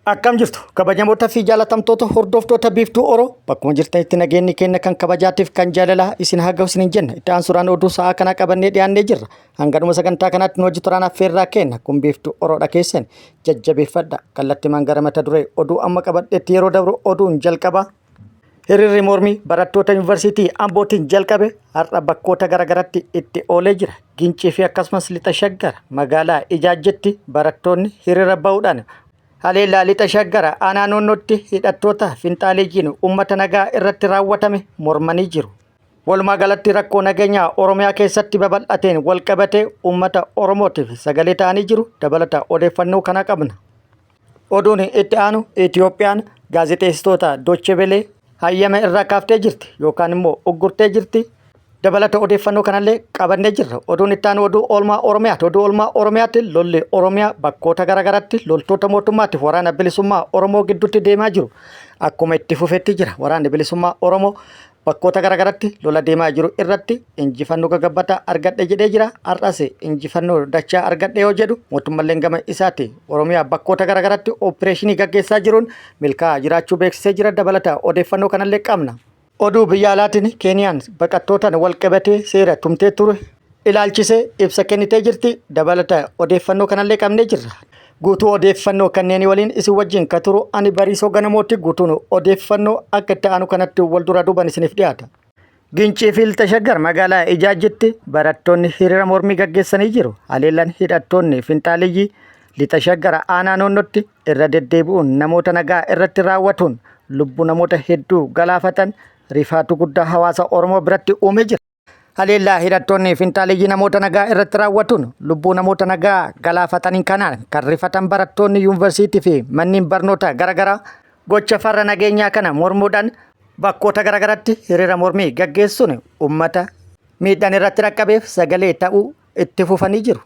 Akkam jirtu kabajamoota fi jaalatamtoota hordoftoota Biiftuu Oro, bakkuma jirtanitti nageenyi keenya kan kabajaatiif kan jaalalaa isin haa gahu isiniin jenna. Itti aansuudhaan oduu sa'aa kanaa qabannee dhiyaannee jirra. Hangadhuma sagantaa kanaatti nu hojii turaan affeerraa kenna. Kun Biiftuu Oroodha, keessan jajjabeeffadha. Kallattimaan gara mata duree oduu amma qabadhetti yeroo dabru, oduun jalqaba. Hiriirri mormii barattoota Yuunivarsiitii Ambootiin jalqabe har'a bakkoota garaagaratti itti oolee jira. Gincii fi akkasumas Lixa Shaggar magaalaa Ijaajjitti barattoonni hiriira bahuudhaan haleellaa Lixa Shaggar aanaa Noonnootti hidhattoota finxaaleeyyiin uummata nagaa irratti raawwatame mormanii jiru. Walumaa galatti rakkoo nageenyaa Oromiyaa keessatti babal'ateen walqabatee uummata Oromootiif sagalee ta'anii jiru. Dabalata odeeffannoo kana qabna. Oduun itti aanu, Itiyoophiyaan gaazexeessitoota Doche Vele hayyama irraa kaaftee jirti yookaan immoo uggurtee jirti. Dabalata odeeffannoo kanallee qabannee jirra. Oduun itti aanu oduu oolmaa Oromiyaati. Oduu oolmaa Oromiyaatti lolli Oromiyaa bakkoota garaagaraatti loltoota mootummaatiif Waraana Bilisummaa Oromoo gidduutti deemaa jiru akkuma itti fufetti jira. Waraanni Bilisummaa Oromoo bakkoota garaagaratti lola deemaa jiru irratti injifannoo gagabbataa argadhe jedhee jira. Har'as injifannoo dachaa argadhe yoo jedhu, mootummalleen gama isaati Oromiyaa bakkoota garaagaratti opereeshinii gaggeessaa jiruun milkaa'aa jiraachuu beeksisee jira. Dabalata odeeffannoo kanallee qabna. Oduu biyya alaatiin, Keeniyaan baqattootaan wal qabatee seera tumtee ture ilaalchisee ibsa kennitee jirti. Dabalata odeeffannoo kanallee qabnee jirra. Guutuu odeeffannoo kanneenii waliin isin wajjin ka turu ani Bariisoo Ganamooti. Guutuun odeeffannoo akka itti aanu kanatti wal duraa duuban isiniif dhiyaata. Gincii fi Lixa Shaggar magaalaa Ijaajjitti barattoonni hiriira mormii gaggeessanii jiru. Haleellaan hidhattoonni finxaaleyyii Lixa Shaggar aanaa Noonnootti irra deddeebi'uun namoota nagaa irratti raawwatuun lubbuu namoota hedduu galaafatan rifaatuu guddaa hawaasa Oromoo biratti uumee jira. Haleellaa hidhattoonni finxaaleyyii namoota nagaa irratti raawwatuun lubbuu namoota nagaa galaafataniin kanaan kan rifatan barattoonni yuunivarsiitii fi manneen barnoota garaagaraa gocha farra nageenyaa kana mormuudhaan bakkoota garaagaraatti hiriira mormii gaggeessuun uummata miidhaan irratti dhaqqabeef sagalee ta'uu itti fufanii jiru.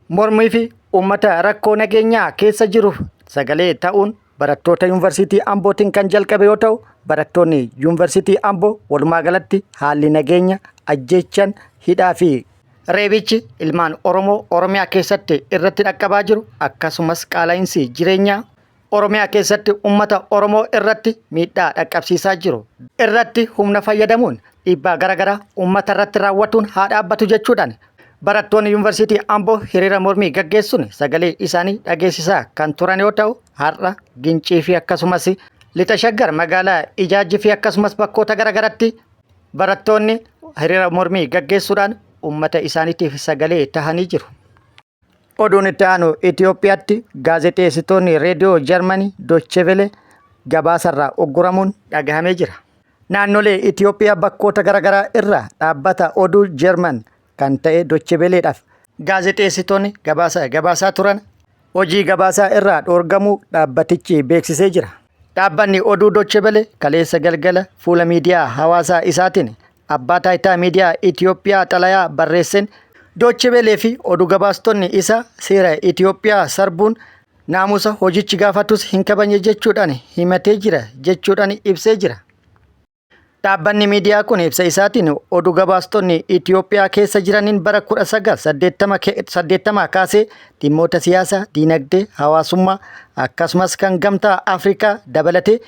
Mormii fi uummata rakkoo nageenyaa keessa jiruuf sagalee ta'uun barattoota Yuunivarsiitii Ambootiin kan jalqabe yoo ta'u, barattoonni Yuunivarsiitii Amboo walumaa galatti haalli nageenya, ajjeechaan, hidhaa fi reebichi ilmaan Oromoo Oromiyaa keessatti irratti dhaqqabaa jiru, akkasumas qaala'iinsi jireenyaa Oromiyaa keessatti uummata Oromoo irratti miidhaa dhaqqabsiisaa jiru irratti humna fayyadamuun dhiibbaa garaagaraa uummata irratti raawwatuun haa dhaabbatu jechuudhaan barattoonni Yuunivarsiitii Amboo hiriira mormii gaggeessuun sagalee isaanii dhageessisaa kan turan yoo ta'u, har'a Gincii fi akkasumas Lixa Shaggar magaalaa Ijaajjii fi akkasumas bakkoota garaagaraatti barattoonni hiriira mormii gaggeessuudhaan uummata isaaniitiif sagalee tahanii jiru. Oduun itti aanu, Itoophiyaatti gaazexeessitoonni reediyoo Jarmanii Deutsche Welle gabaasarraa ugguramuun dhagahamee jira. Naannolee Itoophiyaa bakkoota garaagaraa irraa dhaabbata oduu Jarman kan ta'e Deutsche Welleedhaaf gaazexeessitoonni gabaasa gabaasaa turan hojii gabaasaa irraa dhoorgamuu dhaabbatichi beeksisee jira. Dhaabbanni oduu Deutsche Welle kaleessa galgala fuula miidiyaa hawaasaa isaatiin Abbaa Taayitaa Miidiyaa Itoophiyaa xalayaa barreesseen, Deutsche Welle fi oduu gabaastonni isaa seera Itoophiyaa sarbuun naamusa hojichi gaafatus hin kabajne jechuudhaan himatee jira jechuudhaan ibsee jira. Dhaabbanni miidiyaa kun ibsa isaatiin, oduu gabaastonni Itoophiyaa keessa jiraniin bara 1980 kaasee dhimmoota siyaasaa, diinagdee, hawaasummaa akkasumas kan Gamtaa Afrikaa dabalatee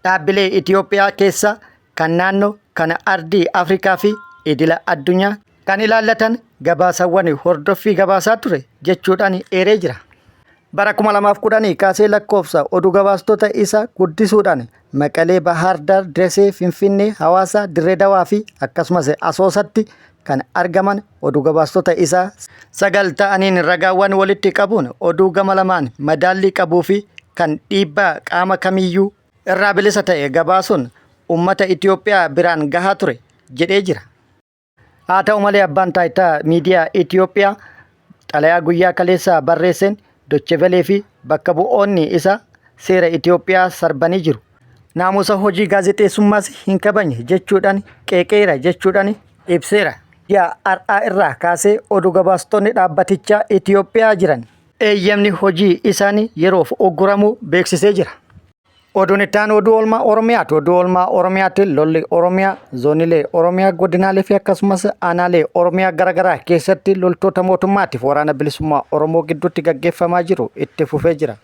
dhaabbilee Itoophiyaa keessa kan naannoo, kan ardii Afrikaa fi idila addunyaa kan ilaallatan gabaasawwan hordoffii gabaasaa ture jechuudhaan eeree jira. Bara 2010 kaasee lakkoofsa oduu gabaastota isaa guddisuudhaan Maqalee, Bahaar Daar, Desee, Finfinnee, Hawaasaa, Dirree Dawaa fi akkasumas Asoosatti kan argaman oduu gabaastota isaa 9 ta'aniin ragaawwan walitti qabuun oduu gama lamaan madaallii qabuu fi kan dhiibbaa qaama kamiyyuu irraa bilisa ta'e gabaasuun uummata Itoophiyaa biraan gahaa ture jedhee jira. Haa ta'u malee, Abbaan Taayitaa Miidiyaa Itoophiyaa xalayaa guyyaa kaleessaa barreesseen Deutsche Welle fi bakka bu'oonni isaa seera Itoophiyaa sarbanii jiru. Naamusa hojii gaazexeessummaas hin kabajne jechuudhaan qeeqeera jechuudhaan ibseera. Guyyaa har'aa irraa kaasee oduu gabaastonni dhaabbatichaa Itoophiyaa jiran eeyyamni hojii isaanii yeroof ugguramuu beeksisee jira. Oduun itti aanu oduu oolmaa Oromiyaati. Oduu oolmaa Oromiyaatti lolli Oromiyaa, zoonilee Oromiyaa, godinaalee fi akkasumas aanaalee Oromiyaa garaagaraa keessatti loltoota mootummaatiif Waraana Bilisummaa Oromoo gidduutti gaggeeffamaa jiru itti fufee jira.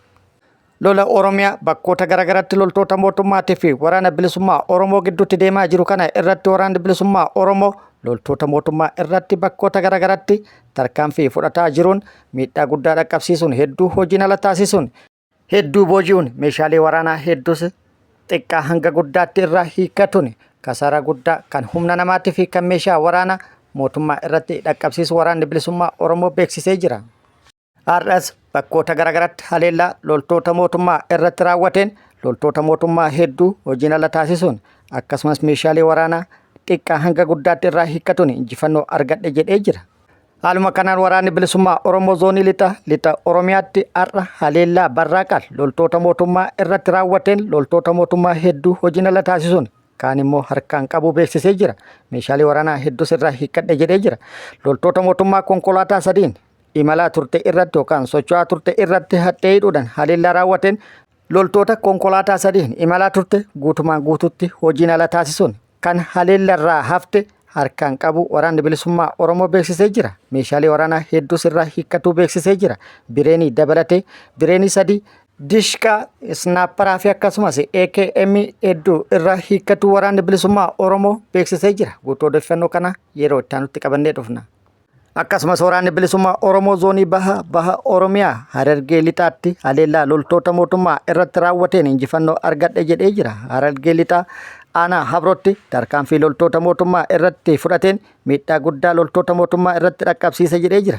Lola Oromiyaa bakkoota garaagaraatti loltoota mootummaatii fi waraana bilisummaa Oromoo gidduutti deemaa jiru kana irratti waraanni bilisummaa Oromoo loltoota mootummaa irratti bakkoota garaagaraatti tarkaanfii fudhataa jiruun miidhaa guddaa dhaqqabsiisuun hedduu hojiin ala taasisuun hedduu booji'uun meeshaalee waraanaa hedduus xiqqaa hanga guddaatti irraa hiikkatuun kasaaraa guddaa kan humna namaatii fi kan meeshaa waraanaa mootummaa irratti dhaqqabsiisu waraanni bilisummaa Oromoo beeksisee jira. Har'as bakkoota garaagaraatti haleellaa loltoota mootummaa irratti raawwateen loltoota mootummaa hedduu hojiin ala taasisuun akkasumas meeshaalee waraanaa xiqqaa hanga guddaatti irraa hiikkatuun injifannoo argadhe jedhee jira. Haaluma kanaan waraanni bilisummaa Oromoo zoonii lixa lixa Oromiyaatti har'a haleellaa barraaqaan loltoota mootummaa irratti raawwateen loltoota mootummaa hedduu hojiin ala taasisuun kaan immoo harkaan qabuu beeksisee jira. Meeshaalee waraanaa hedduus irraa hiikkadhe jedhee jira. Loltoota mootummaa konkolaataa sadiin imalaa turte irratti yookaan socho'aa turte irratti haxxee hidhuudhaan haleellaa raawwateen loltoota konkolaataa sadiin imalaa turte guutumaan guututti hojiin ala taasisuun kan haleellarraa hafte harkaan qabu waraanni bilisummaa Oromoo beeksisee jira. Meeshaalee waraanaa hedduus irraa hiikkatuu beeksisee jira. Bireenii dabalatee bireenii sadii dishqaa isnaapparaa fi akkasumas AKM hedduu irraa hiikkatuu waraanni bilisummaa Oromoo beeksisee jira. Guutuu odeeffannoo kana yeroo itti aanutti qabannee dhufna. Akkasumas waraanni bilisummaa Oromoo zoonii baha baha Oromiyaa Harargee lixaatti haleellaa loltoota mootummaa irratti raawwateen injifannoo argadhe jedhee jira. Harargee lixaa aanaa Habrootti tarkaanfii loltoota mootummaa irratti fudhateen miidhaa guddaa loltoota mootummaa irratti dhaqqabsiise jedhee jira.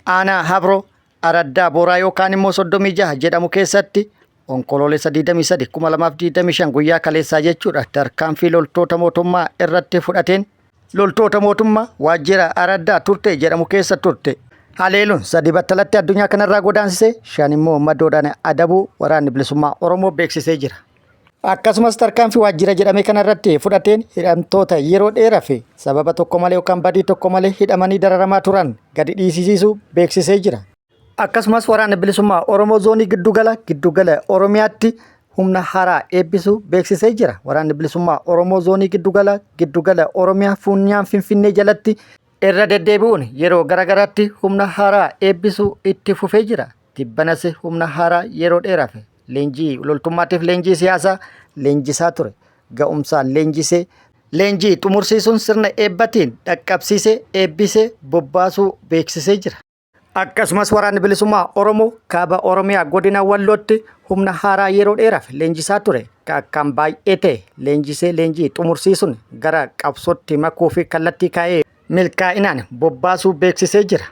Aanaa Habroo araddaa Booraa yookaan immoo 36 jedhamu keessatti Onkoloolessa 23 2025 guyyaa kaleessaa jechuudha tarkaanfii loltoota mootummaa irratti fudhateen loltoota mootummaa waajjira araddaa turte jedhamu keessa turte haleeluun sadi battalatti addunyaa kanarraa godaansise shan immoo madoodhaan adabuu waraanni bilisummaa Oromoo beeksisee jira. Akkasumas tarkaanfii waajjira jedhame kanarratti fudhateen hidhamtoota yeroo dheeraa fi sababa tokko malee yookaan badii tokko malee hidhamanii dararamaa turan gadi dhiisisiisuu beeksisee jira. Akkasumas waraanni bilisummaa Oromoo zoonii giddugala giddugala Oromiyaatti humna haaraa eebbisuu beeksisee jira. Waraanni bilisummaa Oromoo zoonii giddugala giddugala Oromiyaa fuunyaan Finfinnee jalatti irra deddeebi'uun yeroo garaagaraatti humna haaraa eebbisuu itti fufee jira. Tibbanas humna haaraa yeroo dheeraaf leenjii loltummaatiif leenjii siyaasaa leenjisaa ture. Ga'umsaan leenjisee leenjii xumursiisuun sirna eebbatiin dhaqqabsiisee eebbisee bobbaasuu beeksisee jira. Akkasumas waraanni bilisummaa Oromoo kaaba Oromiyaa godina Wallootti humna haaraa yeroo dheeraaf leenjisaa ture akkaan baay'ee ta'e leenjisee leenjii xumursiisuun gara qabsootti makuu fi kallattii kaa'ee milkaa'inaan bobbaasuu beeksisee jira.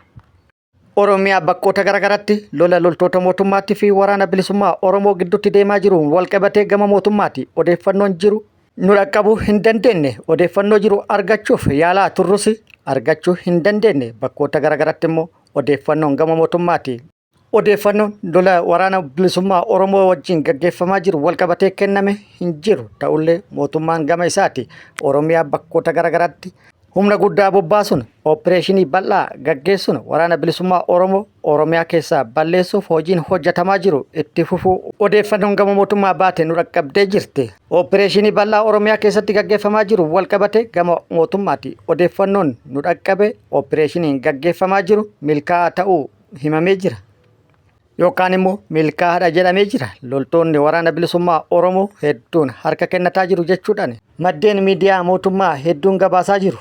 Oromiyaa bakkoota garaagaraatti lola loltoota mootummaatti fi waraana bilisummaa Oromoo gidduutti deemaa jiruun walqabatee gama mootummaatti odeeffannoon jiru nu dhaqqabuu hin dandeenye. Odeeffannoo jiru argachuuf yaalaa turrus argachuu hin dandeenye. Bakkoota garaagaraatti immoo odeeffannoon gama mootummaati. Odeeffannoon lola waraana bilisummaa Oromoo wajjin gaggeeffamaa jiru walqabatee kenname hin jiru. Ta'ullee mootummaan gama isaati Oromiyaa bakkoota garaagaraatti humna guddaa bobbaasuun opereeshinii bal'aa gaggeessuun waraana bilisummaa Oromoo Oromiyaa keessaa balleessuuf hojiin hojjetamaa jiru itti fufuu odeeffannoon gama mootummaa baate nu dhaqqabdee jirti. Opereeshinii bal'aa Oromiyaa keessatti gaggeeffamaa jiru walqabate gama mootummaati odeeffannoon nu dhaqqabe opereeshiniin gaggeeffamaa jiru milkaa'aa ta'uu himamee jira. Yookaan immoo milkaa'aadha jedhamee jira. Loltoonni waraana bilisummaa Oromoo hedduun harka kennataa jiru jechuudhaan maddeen miidiyaa mootummaa hedduun gabaasaa jiru.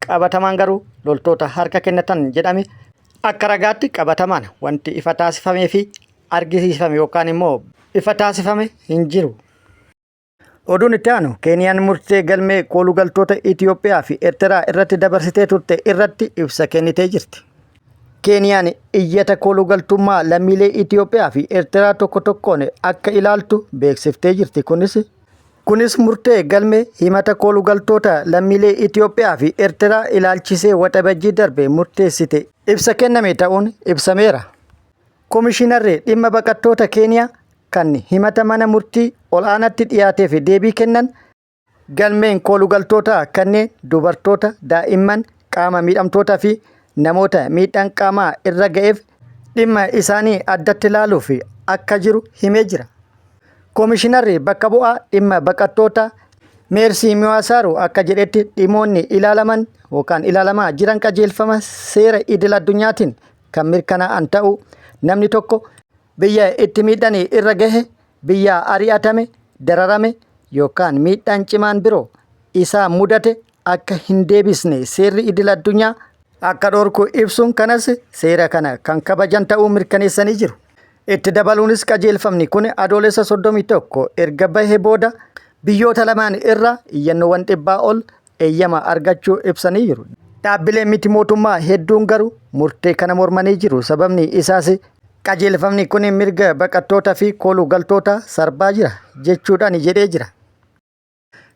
Qabatamaan garuu loltoota harka kennatan jedhame akka ragaatti qabatamaan wanti ifa taasifamee fi argisiifame yookaan immoo ifa taasifame hin jiru. Oduun itti aanu Keeniyaan murtee galmee koolugaltoota Itoophiyaa fi Eertiraa irratti dabarsitee turte irratti ibsa kennitee jirti. Keeniyaan iyyata koolugaltummaa lammiilee Itoophiyaa fi Eertiraa tokko tokkoon akka ilaaltu beeksiftee jirti. Kunis murtee galmee himata koolugaltoota lammiilee Itoophiyaa fi Eertiraa ilaalchisee waxabajjii darbe murteessite ibsa kenname ta'uun ibsameera. Komishinarri dhimma baqattoota Keeniyaa kan himata mana murtii ol'aanaatti dhiyaateef deebii kennan galmeen koolugaltootaa kanneen dubartoota, daa'imman, qaama miidhamtootaa fi namoota miidhaan qaamaa irra ga'eef dhimma isaanii addatti ilaaluuf akka jiru himee jira. Komishinarri bakka bu'aa dhimma baqattoota Meersii Miwaasaaru akka jedhetti dhimmoonni ilaalaman yookaan ilaalamaa jiran qajeelfama seera idil addunyaatiin kan mirkanaa'an ta'uu namni tokko Biyya itti miidhaan irra gahe, biyyaa ari'atame, dararame yookaan miidhaan cimaan biroo isaa mudate akka hin deebisne seerri idil addunyaa akka dhorku ibsuun kanas seera kana kan kabajan ta'uu mirkaneessanii jiru. Itti dabaluunis qajeelfamni kun Adoolessa 31 erga bahe booda biyyoota lamaan irraa iyyannoowwan dhibbaa ol eeyyama argachuu ibsanii jiru. Dhaabbileen miti mootummaa hedduun garuu murtee kana mormanii jiru. Sababni isaas qajeelfamni kun mirga baqattoota fi kooluu galtoota sarbaa jira jechuudhaan jedhee jira.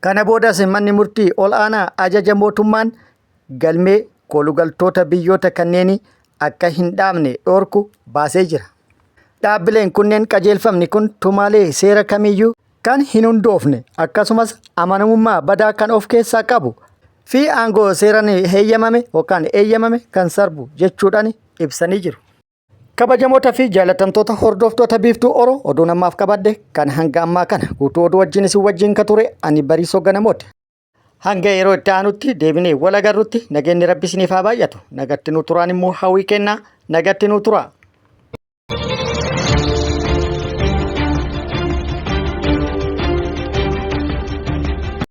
Kana boodas manni murtii ol aanaa ajaja mootummaan galmee koolugaltoota biyyoota kanneenii akka hin dhaabne dhoorku baasee jira. Dhaabbileen kunneen qajeelfamni kun tumaalee seera kamiyyuu kan hin hundoofne akkasumas amanamummaa badaa kan of keessaa qabu fi aangoo seeraan heeyyamame yookaan eeyyamame kan sarbu jechuudhaan ibsanii jiru. Kabajamoota fi jaalatamtoota hordoftoota Biiftuu Oro oduun ammaaf qabadhe kan hanga ammaa kana guutuu oduu wajjin isin wajjin ka ture ani Bariisoo Ganamooti. Hanga yeroo itti aanutti deebinee wal agarrutti nageenyi Rabbi isiniif haa baay'atu. Nagatti nu turaan immoo hawwii kennaa nagatti nu turaa.